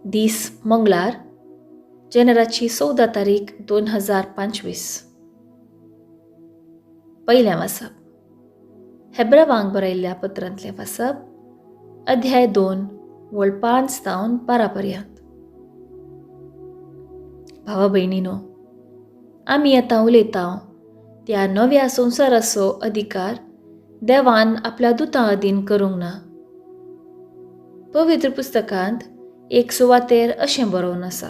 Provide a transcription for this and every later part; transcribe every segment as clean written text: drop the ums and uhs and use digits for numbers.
दीस मंगळार, जानेराची 14 तारीख 2025. पयलें वाचप हेब्रावांक बरयल्ल्या पत्रांतलें वाचप, अध्याय 2 वळ 5 तावन 12 पर्यंत. भावा भयणीनो, आमी आतां उलयता त्या नव्या संवसाराचो अधिकार देवान आपल्या दुतां अधीन करूंक ना. पवित्र पुस्तकांत एक सुवातेर अशें बरोवन आसा,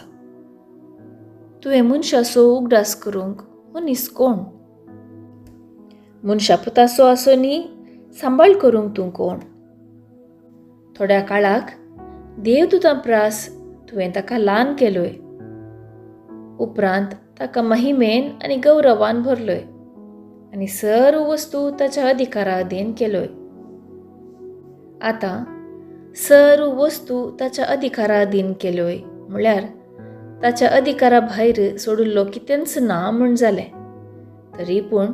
तुवें मनशाचो उगडास करूंक मनीस कोण? मनशा पुताचो आसो न्ही सांबाळ करूंक तूं कोण? थोड्या काळाक देवदूतां प्रास तुवें ताका ल्हान केलोय, उपरांत ताका महिमेन आनी गौरवान भरलोय आनी सर्व वस्तू ताच्या अधिकारा अधीन केलोय. आतां सर्व वस्तू ताच्या अधिकारा अधीन केल्योय म्हळ्यार ताच्या अधिकारा भायर सोडिल्लो कितेंच ना म्हूण जालें. तरी पूण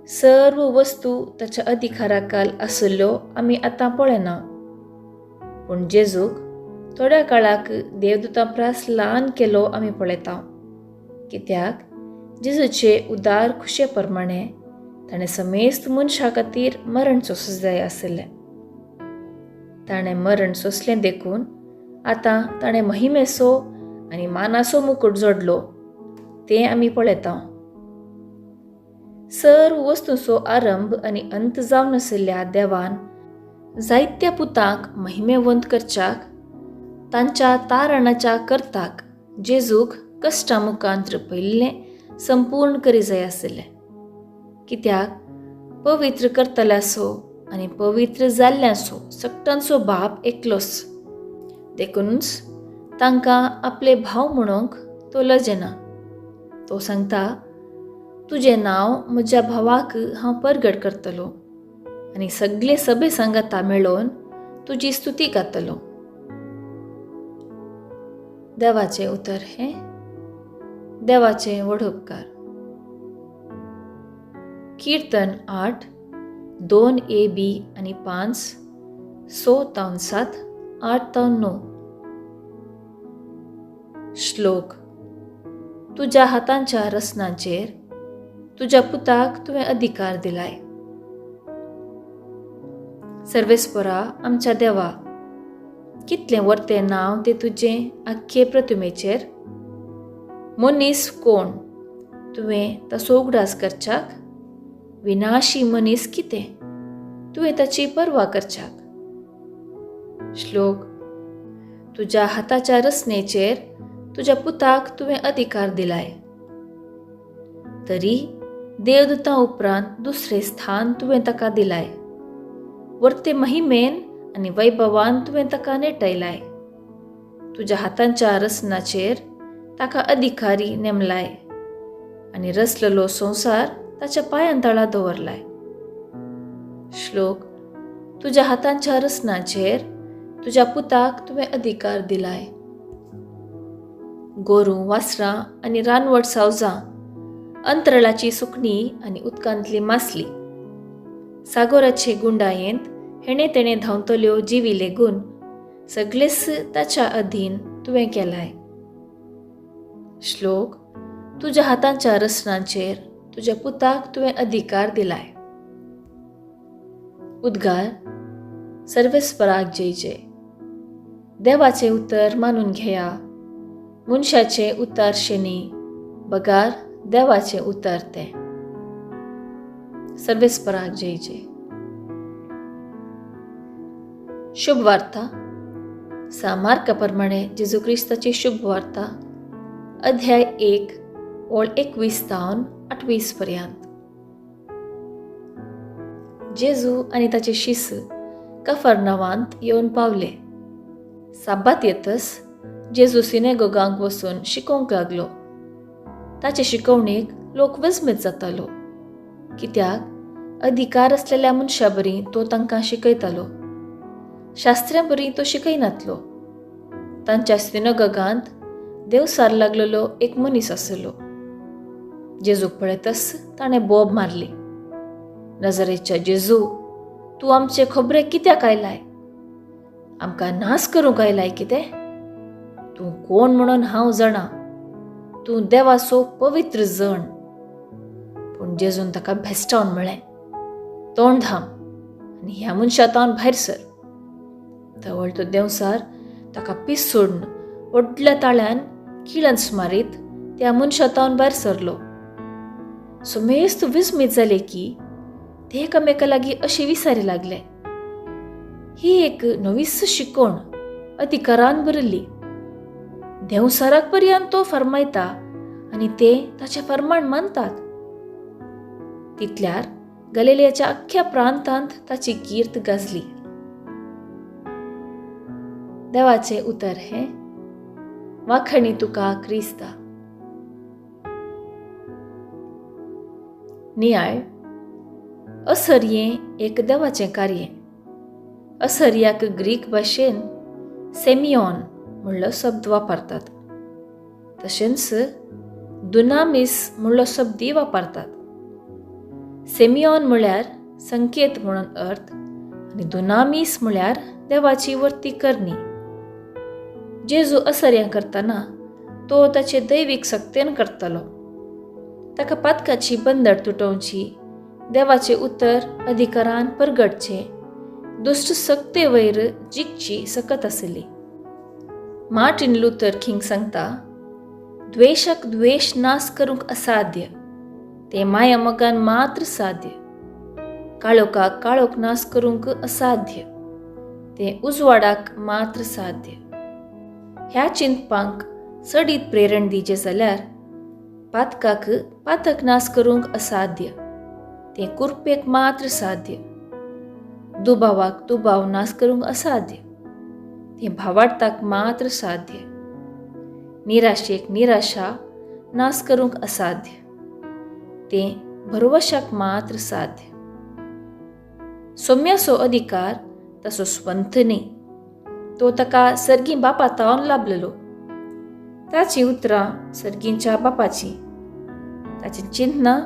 सर्व वस्तू ताच्या अधिकाराखाल आशिल्ल्यो आमी आतां पळयना. पूण जेजूक थोड्या काळाक देवदूतां प्रास ल्हान केलो आमी पळयता, कित्याक जेजूचे उदार खुशे प्रमाणे ताणें समेस्त मनशा खातीर मरण सोंसूंक जाय आशिल्लें. ताणें मरण सोंसलें देखून आतां ताणें महिमेचो आनी मानाचो मुकूट जोडलो तें आमी पळयता. सर्व वस्तूंचो आरंभ आनी अंत जावन आशिल्ल्या देवान जायत्या पुतांक महिमेवंत करच्याक तांच्या तारणाच्या करताक जेजूक कश्टा मुखांत पयिल्लें संपूर्ण करी जाय आशिल्लें. कित्याक पवित्र करतल्याचो आनी पवित्र जाल्ल्यांचो सगटांचो बाप एकलोच, देखूनच तांकां आपले भाव म्हणूंक तो लजेना. तो सांगता, तुजें नांव म्हज्या भावाक हांव परगट करतलो आनी सगळे सभे सांगाता मेळोवन तुजी स्तुती गातलो. देवाचें उतर हें देवाचें व्हड उपकार. किर्तन 8, 2 ए बी आनी 5, 6 तावन 7, 8 तावन 9. श्लोक. तुज्या हातांच्या रचनांचेर तुज्या पुताक तुवें अधिकार दिलाय. सर्वेस्परा आमच्या देवा, कितलें वर्तें नांव तें तुजें आख्खे प्रतिमेचेर. मनीस कोण तुवें ताचो उगडास करच्याक? विनाशी मनीस कितें तुवें ताची पर्वा करच्याक? श्लोक. तुज्या हाताच्या रचनेचेर तुज्या पुताक तुवें अधिकार दिलाय. तरी देवदूतां उपरांत दुसरें स्थान तुवें ताका दिलाय. वर्ते महिमेन आनी वैभवान तुवें ताका नेटयलाय. तुज्या हातांच्या रचनाचेर ताका अधिकारी नेमलाय आनी रचलेलो संवसार ताच्या पांयां तळा दवरलाय. श्लोक. तुज्या हातांच्या रचनाचेर तुज्या पुताक तुवें अधिकार दिलाय. गोरूं, वासरां आनी रानवट सावजां, अंतराळाची सुकणी आनी उदकांतली मासली, सागोराचे गुंडायेंत हेणे तेणे धांवतल्यो जिवी लेगून सगळेच ताच्या अधीन तुवें केलाय. श्लोक. तुज्या हातांच्या रचनांचेर तुज्या पुताक तुवें अधिकार दिलाय. उद्गार. सर्वेस्पराक जय जय. देवाचें उतर मानून घेया, मनशाचें उतर शेनी बगार देवाचें उतर तें. सर्वेस्पराक जय जय. शुभ वार्ता सा मार्का प्रमाणे जेजू क्रिस्ताची शुभ वार्ता, अध्याय 1 ओळ 21 तावन 28 पर्यंत. जेजू आनी ताचे शिस कफरनावांत येवन पावले. साबात येतच जेजू सिनेगोगांक वचून शिकोवंक लागलो. ताचे शिकवणेक लोक विस्मीत जातालो, कित्याक अधिकार आसलेल्या मनशा बरी तो तांकां शिकयतालो, शास्त्र्यां बरी तो शिकयनातलो. तांच्या सिनेगोगांत देवसार लागलेलो एक मनीस आसलो. जेजूक पळयतच ताणें बोब मारली, नजरेच्या जेजू, तूं आमचे खबरे कित्याक आयलाय? आमकां नाश करूंक आयलाय कितें? तूं कोण म्हणून हांव जाणा, तूं देवाचो पवित्र जण. पूण जेजून ताका भेस्टावन म्हळें, तोंड धाम आनी ह्या मनशा तावन भायर सर. तवळ तो देंवसार ताका पीस सोडून व्हडल्या ताळ्यान किळंच मारीत त्या मनशा तावन भायर सरलो. समेस्त विस्मीत जाले की ते एकामेका लागीं अशें विचारी लागले, ही एक नवीच शिकवण अधिकारान भरिल्ली. देंवसाराक पर्यंत तो फरमायता आनी ते ताचें फरमाण मानतात. तितल्यार गलिलियाच्या अख्ख्या प्रांतांत ताची कीर्त गाजली. देवाचें उतर हें. वाखणी तुका क्रिस्ता. नियाळ. असर्यें एक देवाचें कार्य. असर्याक ग्रीक भाशेन सेमियॉन म्हणलो शब्द वापरतात, तशेंच दुनामीस म्हणलो शब्दय वापरतात. सेमियॉन म्हळ्यार संकेत म्हणून अर्थ आनी दुनामीस म्हळ्यार देवाची वर्ती करणी. जेजू असर्यां करतना तो ताचे दैवीक सक्तेन करतालो. ताका पातकाची बंदर तुटोवची, देवाचें उतर अधिकारान परगटचें, दुश्ट सक्ते वयर जिखची सकत आसली. मार्टिन लुथर किंग सांगता, द्वेशाक द्वेश नाश करूंक असाध्य, ते माया मोगान मात्र साध्य. काळोखाक काळोख नाश करूंक असाध्य, ते उजवाडाक मात्र साध्य. ह्या चिंतपांक चडीत प्रेरण दिवचें जाल्यार पातकाक पातक नाश करूंक असाध्य, तें कुरपेक मात्र साध्य. दुबावाक दुबाव नाश करूंक असाध्य, तें भावार्थाक मात्र साध्य. निराशेक निराशा नाश करूंक असाध्य, तें भरवशाक मात्र साध्य. सोम्याचो अधिकार ताचो स्वंत न्ही, तो ताका सर्गीं बापा तावन लाभलेलो. ताचीं उतरां सर्गींच्या बापाचीं, ताचीं चिंतनां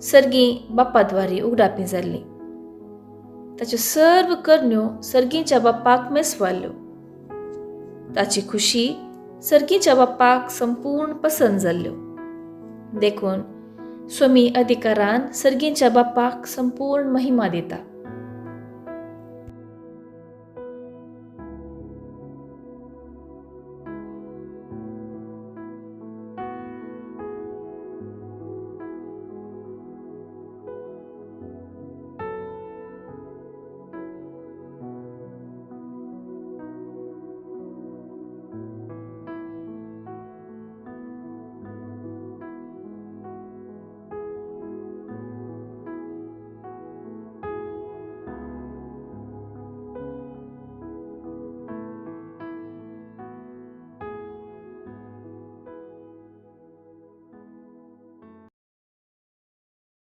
सर्गीं बापाद्वारी उगडापी जाल्लीं. ताच्यो सर्व करण्यो सर्गींच्या बापाक मेसवाल्ल्यो. ताची खुशी सर्गींच्या बापाक संपूर्ण पसंत जाल्ल्यो. देखून स्वामी अधिकारान सर्गींच्या बापाक संपूर्ण महिमा दिता.